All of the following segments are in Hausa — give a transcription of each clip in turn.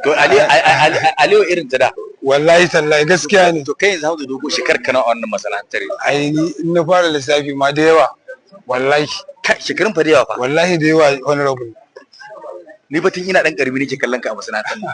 To Aliyu irin ta da. Wallahi tallahi, gaskiya ne. To kai yanzu, Hamza Dogo, shekar ka nawa a wannan masana'antar? Ai ni in na fara lissafi ma da yawa wallahi. Kai, shekarun fa da yawa fa. Wallahi da yawa, honorable. Ni fa tun ina dan karami nake kallon ka a masana'antar nan.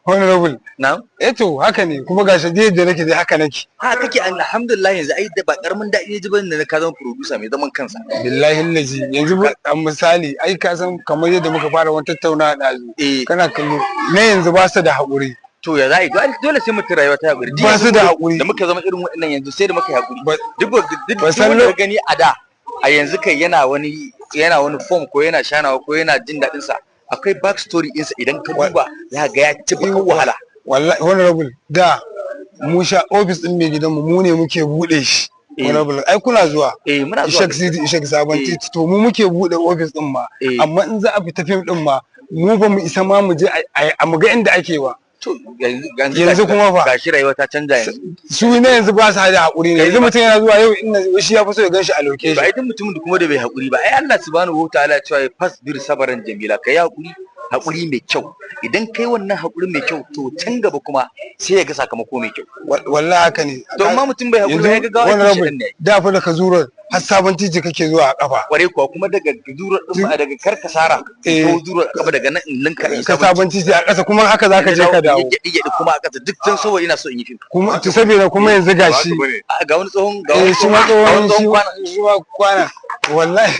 Honorable. Na'am. Eh, to haka ne kuma, gashi dai yadda nake dai haka nake. Ha kake, alhamdulillah. Yanzu ai da ba karamin daɗi ne ji bane da ka zama producer mai zaman kansa. Billahi lazi, yanzu a misali, ai ka san kamar yadda muka fara wani tattaunawa ɗazu, kana kallo na yanzu ba su da haƙuri. To ya za a yi? Dole sai mutum rayuwa ta haƙuri. Duk Ba su yanzu da haƙuri. Da muka zama irin waɗannan yanzu, sai da muka yi haƙuri. Duk Ba san wanda ka gani a da a yanzu kai yana wani form ko yana shanawa ko yana jin daɗin sa, akwai back story ɗinsa. Idan ka duba za ga ya ci bakan wahala. Wallahi honorable, da mu sha office din mai gidanmu, mu ne muke bude shi. Honorable, ai kuna zuwa. Eh, muna zuwa. Ishak Sidi Ishak Sabon Titi, to mu muke bude office din ma. Amma in za a fita fim din ma, mu ba mu isa ma mu je a mu ga inda ake ba. To yanzu Yanzu kuma fa? Gashi rayuwa ta canja yanzu. Su ne yanzu ba su da haƙuri ne. Yanzu mutum yana zuwa yau inda shi ya fi so ya gan shi a To location. Ai duk mutumin da kuma da bai haƙuri ba, ai Allah subhanahu wataala ya cewa fasbir sabaran jamila, kai haƙuri, haƙuri mai kyau. Idan kai wannan haƙuri mai kyau, to can gaba kuma sai ya ga sakamako mai kyau. Wallahi haka ne. To amma mutum bai haƙuri ba, ya ga gawa aikin honorable, shi ne. Da fa da ka zura har Sabon Titi kake zuwa a kafa. Kwarai kuwa, kuma daga zurar din ma, daga Karkasara ko zurar kafa, daga nan in linka in ka Sabon Titi a ƙasa, kuma haka zaka je ka dawo. Gyaɗi gyaɗi kuma a ƙasa, duk tun saboda ina so in yi fim. Kuma to saboda kuma yanzu gashi. A, ga wani tsohon, ga wani Eh, shi ma ga wani tsohon tsohon kwana. Shi ma kwana wallahi.